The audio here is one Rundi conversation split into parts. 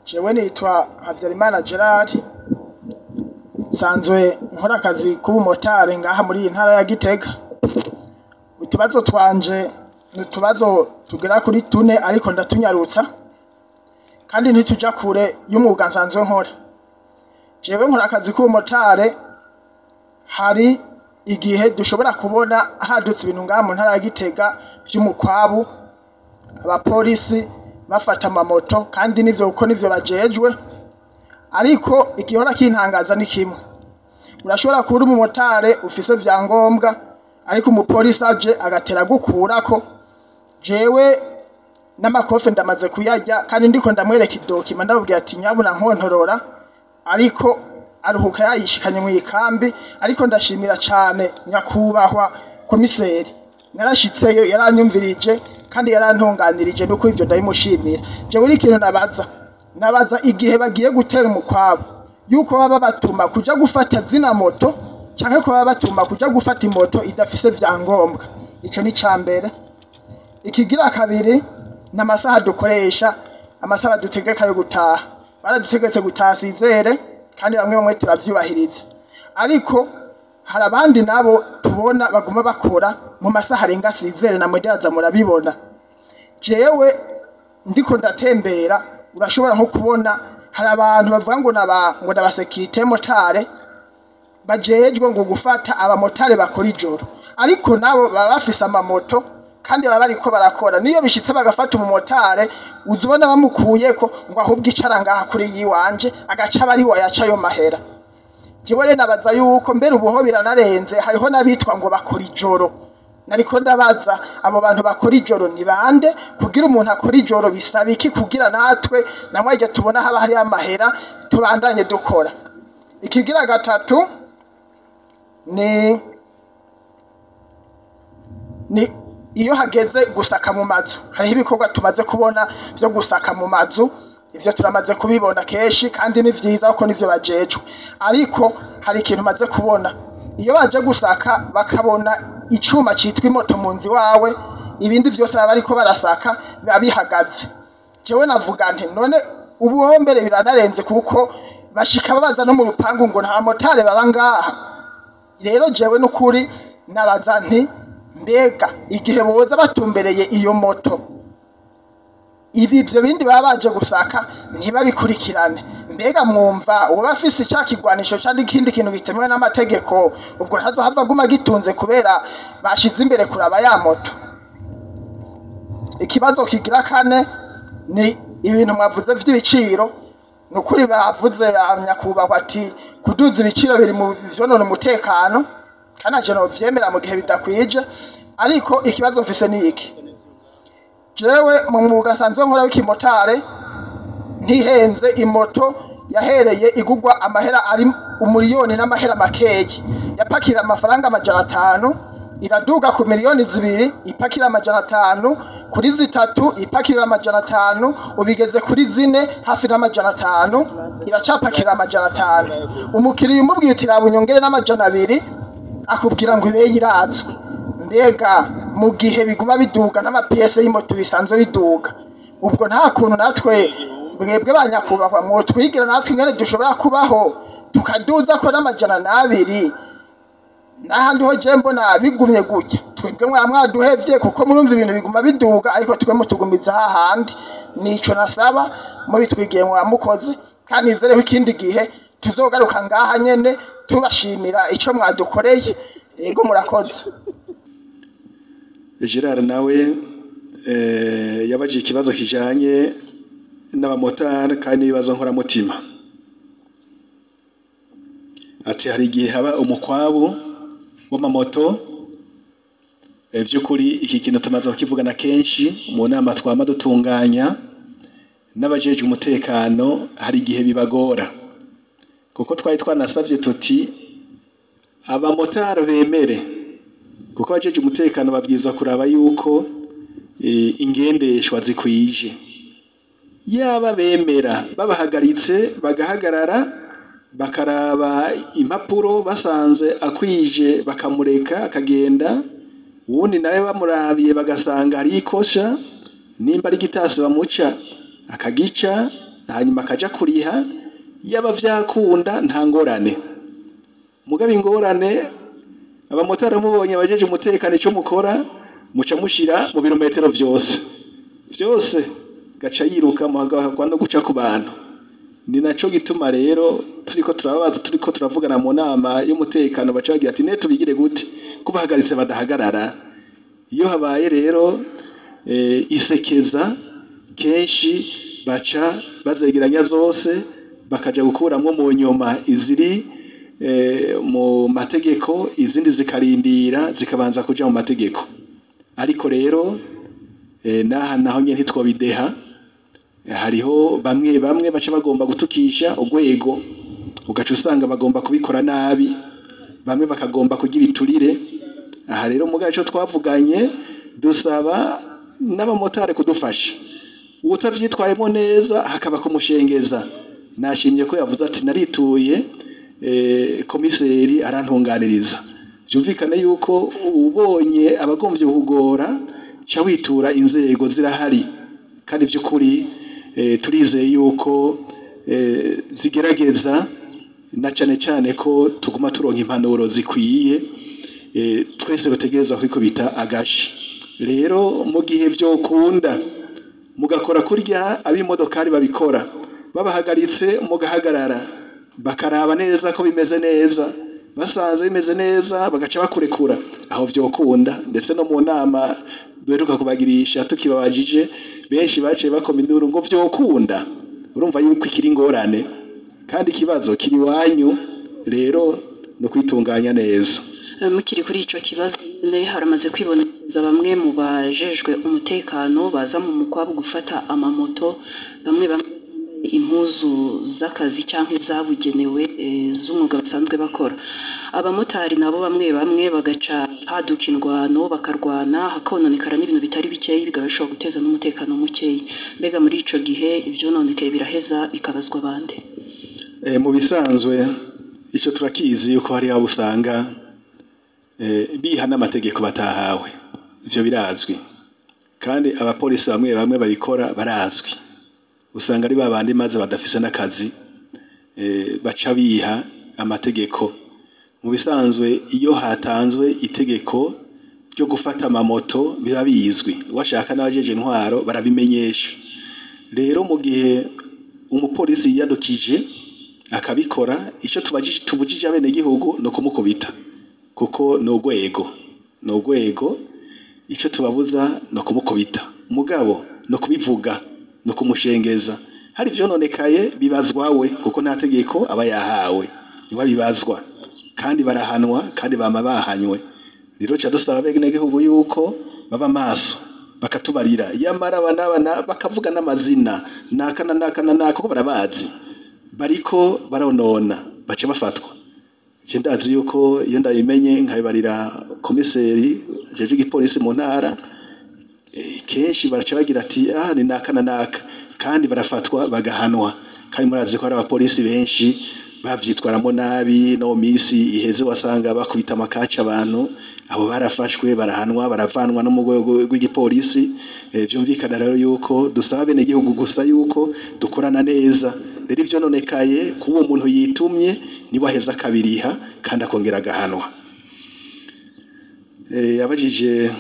Jewe nitwa Havyarimana Gerard, nsanzwe nkora akazi k'ubumotari ngaha muri iyi ntara ya Gitega. Utubazo twanje ni utubazo tugera kuri tune, ariko ndatunyarutsa kandi ntituja kure y'umwuga nsanzwe nkora. Jewe nkora akazi k'ubumotari, hari igihe dushobora kubona hadutse ibintu ngaha mu ntara ya Gitega vy'umukwabu, abapolisi bafata amamoto, kandi nivyo kuko nivyo bajejwe. Ariko igihora kintangaza ni kimwe: urashobora kuba uri umumotari ufise vyangombwa, ariko umupolisi aje agatera gukurako. Jewe n'amakofe ndamaze kuyarya, kandi ndiko ndamwereka idokima, ndamubwira ati: "Nyabuna nkontorora," ariko aruhuka yayishikanye mu ikambi. Ariko ndashimira cane nyakubahwa komiseri, narashitseyo yaranyumvirije kandi yarantunganirije, nuko ivyo ndabimushimira. Jewe ikintu nabaza, igihe bagiye gutera umukwabo, yuko baba batuma kuja gufata zina moto canke ko baba batuma kuja gufata imoto idafise vyangombwa? Ico ni ca mbere. Ikigira kabiri ni amasaha dukoresha, amasaha badutegeka yo gutaha. Baradutegetse gutaha sizere, kandi bamwe bamwe turavyubahiriza, ariko hari abandi nabo tubona baguma bakora mu masaha arenga sizere, na mwe murabibona. Jewe ndiko ndatembera, urashobora nko kubona hari abantu bavuga ngo naba ngo n'aba sécurité motard, bajejwe ngo gufata abamotari bakora ijoro, ariko nabo baba bafise amamoto kandi baba bariko barakora. Niyo bishitse bagafata umumotari, uza ubona bamukuyeko ngo: "Ahubwo icara ngaha kuri yiwanje," agaca aba ari we yaca ayo mahera. Jewe rero nabaza yuko mbere ubuho biranarenze, hariho n'abitwa ngo bakora ijoro. Nariko ndabaza, abo bantu bakora ijoro ni bande? Kugira umuntu akora ijoro bisaba iki? Kugira natwe namwe tubona haba hariyo amahera, tubandanye dukora. Ikigira gatatu ni iyo hageze gusaka mu mazu. Hariho ibikorwa tumaze kubona vyo gusaka mu mazu, ivyo turamaze kubibona kenshi, kandi ni vyiza kuko nivyo bajejwe. Ariko hari ikintu maze kubona: iyo baje gusaka bakabona icuma citwa imoto mu nzu iwawe, ibindi vyose baba bariko barasaka biba bihagaze. Jewe navuga nti: none ubu ho mbere biranarenze, kuko bashika babaza no mu rupangu ngo nta motari baba ngaha. Rero jewe n'ukuri nabaza nti: mbega igihe boza batumbereye iyo moto, ibi ivyo bindi baba baje gusaka ntibabikurikirane, mbega mwumva uwo afise ica kigwanisho canke ikindi kintu bitemewe n'amategeko, ubwo ntazohava aguma gitunze kubera bashize imbere kuraba ya moto? Ikibazo kigira kane ni ibintu mwavuze vy'ibiciro. Ni ukuri bavuze ba nyakubahwa ati kuduza ibiciro biri mu vyonona umutekano, kandi naje novyemera mu gihe bidakwije. Ariko ikibazo mfise ni iki: jewe mu mwuga nsanzwe nkora w'ikimotare, ntihenze, imoto yahereye igugwa amahera ari umuriyoni n'amahera makeyi, yapakira amafaranga 500, iraduga ku miliyoni 2 ipakira 500, kuri 3 ipakira 500, ubigeze kuri 4 hafi n'500, iracapakira 500. Umukiriya umubwiye uti: "Raba unyongere n'200," akubwira ngo ibeye irazwi. Mbega mu gihe biguma biduga n'ama pièces y'imoto bisanzwe biduga, ubwo nta kuntu natwe mwebwe ba nyakubahwa mwotwigira natwe ingene dushobora kubaho, tukaduza ko n'200? N'ahandi ho je mbona bigumye gutya, twebwe mwaba mwaduhevye, kuko murumva ibintu biguma biduga, ariko twe mutugumiza hahandi. Nico nasaba, mubitwigiye mwaba mukoze, kandi nizere ko ikindi gihe tuzogaruka ngaha nyene tubashimira ico mwadukoreye. Yego, murakoze. Gerard nawe yabajije ikibazo kijanye n'abamotari kandi n'ibibazo nkoramutima. Ati hari igihe haba umukwabu w'amamoto. By'ukuri iki kintu tumaze kukivugana kenshi mu nama twama dutunganya n'abajejwe umutekano. Hari igihe bibagora, kuko twari twanasavye tuti abamotari bemere, kuko abajeje umutekano babwirizwa kuraba yuko ingendeshwa zikwije. Yaba bemera babahagaritse, bagahagarara bakaraba impapuro, basanze akwije bakamureka akagenda, uwundi nawe bamurabiye bagasanga hari ikosha, nimba ari igitasi bamuca akagica. hanyuma akaja kuriha. Yaba vyakunda nta ngorane, mugabo ingorane abamotari mubonye abajeje umutekano ico mukora muca mushira mu birometero vyose vyose, gaca yiruka muhagahakwa no guca ku bantu. Ni naco gituma rero turiko turababaza, turiko turavugana mu nama y'umutekano, baca bagira ati ne tubigire gute kubahagaritse badahagarara. Iyo habaye rero isekeza kenshi baca bazegeranya zose bakaja gukuramwo mu nyuma iziri mu mategeko, izindi zikarindira zikabanza kuja mu mategeko. Ariko rero naha naho nyene ntitwobideha, hariho bamwe bamwe baca bagomba gutukisha urwego, ugaca usanga bagomba kubikora nabi, bamwe bakagomba kugira ibiturire. Aha rero mugabo ico twavuganye dusaba n'abamotari kudufasha, utavyitwayemo neza hakaba kumushengeza. Nashimye ko yavuze ati narituye komiseri arantunganiriza. Byumvikane yuko ubonye abagomvye kugora ca witura inzego zirahari, kandi by'ukuri turizeye yuko zigerageza, na cane cane ko tuguma turonka impanuro zikwiye, twese bategerezwa kwikubita agashi. Rero mu gihe vyokunda mugakora kurya ab'imodokari babikora, babahagaritse mugahagarara bakaraba neza ko bimeze neza, basanze bimeze neza bagaca bakurekura, aho vyokunda. Ndetse no mu nama duheruka kubagirisha tukibabajije, benshi baciye bakoma induru ngo vyokunda. Urumva yuko ikiri ingorane kandi ikibazo kiri iwanyu, rero no kwitunganya neza. Mukiri kuri ico kibazo nyene, haramaze kwibonekeza bamwe mu bajejwe umutekano baza mu mukwabu gufata amamoto, bamwe bamwe impuzu z'akazi canke zabugenewe z'umwuga basanzwe bakora. Abamotari nabo bamwe bamwe bagaca haduka indwano, bakarwana, hakononekara n'ibintu bitari bikeyi, bikaba bishobora guteza n'umutekano mukeyi. Mbega muri ico gihe ivyononekaye biraheza bikabazwa bande? Mu bisanzwe ico turakizi yuko hari abo usanga biha n'amategeko batahawe, ivyo birazwi, kandi abapolisi bamwe bamwe babikora barazwi, usanga ari babandi maze badafise n'akazi, baca biha amategeko. Mu bisanzwe iyo hatanzwe itegeko ryo gufata amamoto biba bizwi, washaka n'abajeje intwaro barabimenyesha. Rero mu gihe umupolisi yiyadukije akabikora, ico tubujije abenegihugu no kumukubita, kuko ni urwego, ni urwego. Ico tubabuza no kumukubita, mugabo no kubivuga no kumushengeza. Hari ivyononekaye bibazwawe, kuko nta tegeko aba yahawe, niwe bibazwa, kandi barahanwa, kandi bama bahanywe. Rero ca dusaba abenegihugu yuko baba maso bakatubarira, yamara abanabana bakavuga n'amazina naka na naka na naka, kuko barabazi bariko baronona, baca bafatwa. Je ndazi yuko iyo ndabimenye nkabibarira komiseri jeje igipolisi mu ntara, kenshi baraca bagira ati ah ni naka na naka, kandi barafatwa bagahanwa. Kandi murazi ko hari abapolisi benshi bavyitwaramo nabi, no misi iheze wasanga bakubita amakaci abantu, abo barafashwe barahanwa, baravanwa no mu rwego rw'igipolisi. Vyumvikana rero yuko dusaba abenegihugu gusa yuko dukorana neza. Rero ivyononekaye kuwo muntu yitumye niwe aheza akabiriha kandi akongera agahanwa. Yabajije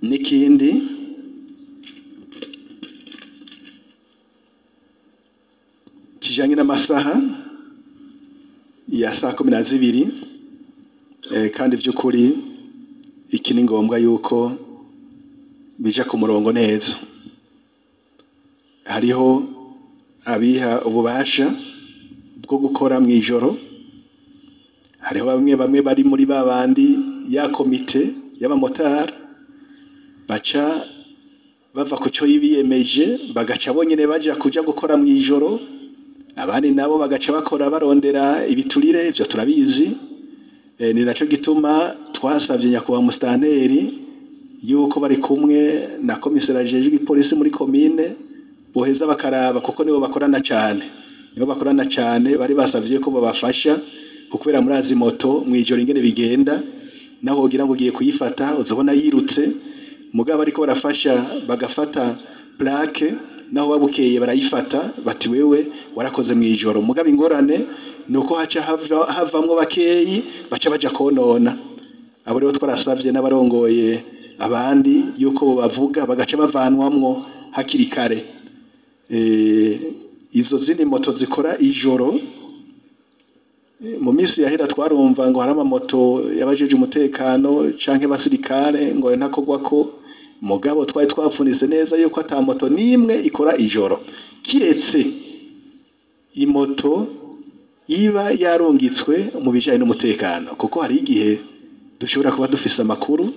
n'ikindi kijanye n'amasaha ya saa 12, kandi vy'ukuri iki ni ngombwa yuko bija ku murongo neza. Hariho abiha ububasha bwo gukora mw'ijoro, hariho bamwe bamwe bari muri babandi ya komite y'abamotari baca bava ku cyo biyemeje, bagaca bonyene baja kuja gukora mw'ijoro, abandi nabo bagaca bakora barondera ibiturire, ivyo turabizi. Ni naco gituma twasavye nyakubahwa musitanteri yuko bari kumwe na komiseri ajejwe igipolisi muri komine boheza bakaraba, kuko nibo bakorana cane, nibo bakorana cane. Bari basavye ko babafasha, kubera murazi moto mw'ijoro ingene bigenda, naho wogira ngo ugiye kuyifata uzobona yirutse, mugabo ariko barafasha bagafata plaque Naho babukeye barayifata, bati wewe warakoze mw'ijoro. Mugabo ingorane nuko haca havamwo bakeyi baca baja konona. Abo rero twarasavye n'abarongoye abandi yuko bavuga bagaca bavanwamwo hakiri kare. Izo zindi moto zikora ijoro, mu minsi yahera twarumva ngo hari amamoto y'abajeje umutekano canke basirikare ngo ntakogwako, mugabo twari twapfunitse neza yuko ata moto n'imwe ikora ijoro, kiretse imoto iba yarungitswe mu bijanye n'umutekano. Kuko hari igihe dushobora kuba dufise amakuru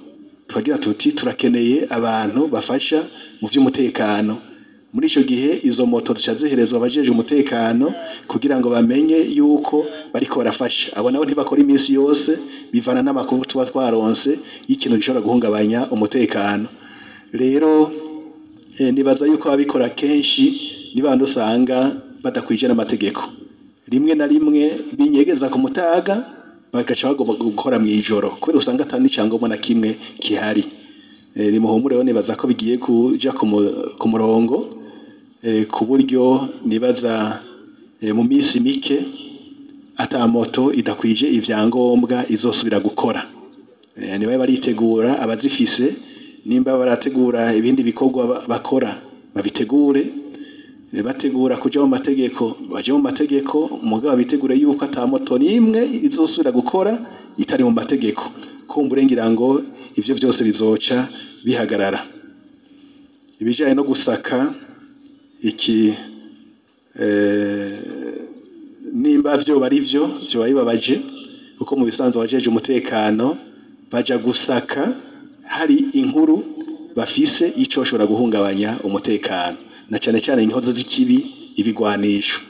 tukagira tuti turakeneye abantu bafasha mu vy'umutekano. Muri ico gihe izo moto zica ziherezwa abajeje umutekano kugira ngo bamenye yuko bariko barafasha. Abo nabo ntibakora iminsi yose, bivana n'amakuru tuba twaronse y'ikintu gishobora guhungabanya umutekano. Rero nibaza yuko ababikora kenshi ni bandi usanga badakwije n'amategeko, rimwe na rimwe binyegeza ku mutaga bagaca bagomba gukora mw'ijoro kubera usanga ata n'icangombwa na kimwe kihari. Nimuhumure rero, nibaza ko bigiye kuja ku murongo, ku buryo nibaza mu minsi mike ata moto idakwije ivyangombwa izosubira gukora. Niba baritegura abazifise, nimba barategura ibindi bikorwa bakora babitegure, bategura kuja mu mategeko baje mu mategeko, mugabo bitegure yuko ata moto n'imwe izosubira gukora itari mu mategeko. Kumbure ngira ngo ivyo vyose bizoca bihagarara. Ibijanye no gusaka iki, nimba vyo bari vyo vyoba bibabaje, kuko mu bisanzwe abajeje umutekano baja gusaka hari inkuru bafise ico bashobora guhungabanya umutekano, na cane cane inkozo z'ikibi, ibigwanisho.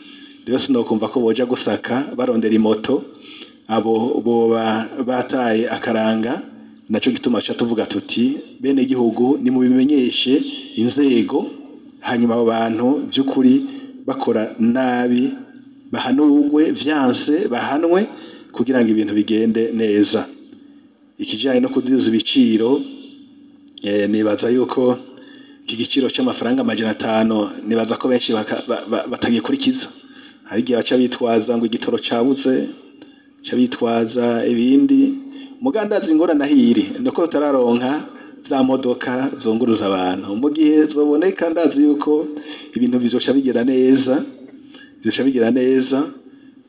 Rero sinokumva ko boja gusaka barondera imoto, abo boba bataye akaranga. Naco gituma ca tuvuga tuti bene gihugu nimubimenyeshe inzego, hanyuma abo bantu vy'ukuri bakora nabi bahanurwe, vyanse bahanwe, kugira ngo ibintu bigende neza. Ikijanye no kuduza ibiciro, nibaza yuko iki giciro c'amafaranga 500 nibaza ko benshi batagikurikiza. Hari igihe baca bitwaza ngo igitoro cabuze, baca bitwaza ibindi. Mugandazi ingorane ahiri nuko tutararonka za modoka zunguruza abantu. Mu gihe zoboneka ndazi yuko ibintu bizoca bigera neza, bizoca bigera neza.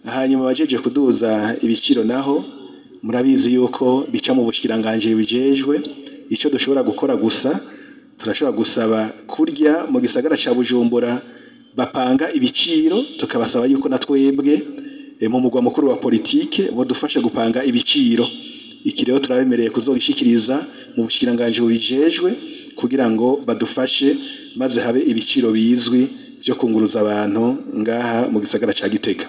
Hanyuma abajeje kuduza ibiciro naho murabizi yuko bica mu bushikiranganje bijejwe. Ico dushobora gukora gusa, turashobora gusaba kurya mu gisagara ca Bujumbura bapanga ibiciro, tukabasaba yuko na twebwe mu mugwa mukuru wa politike bodufasha gupanga ibiciro. Iki rero turabemereye kuzogishikiriza mu bushikiranganje bubijejwe kugira ngo badufashe, maze habe ibiciro bizwi vyo kunguruza abantu ngaha mu gisagara ca Gitega.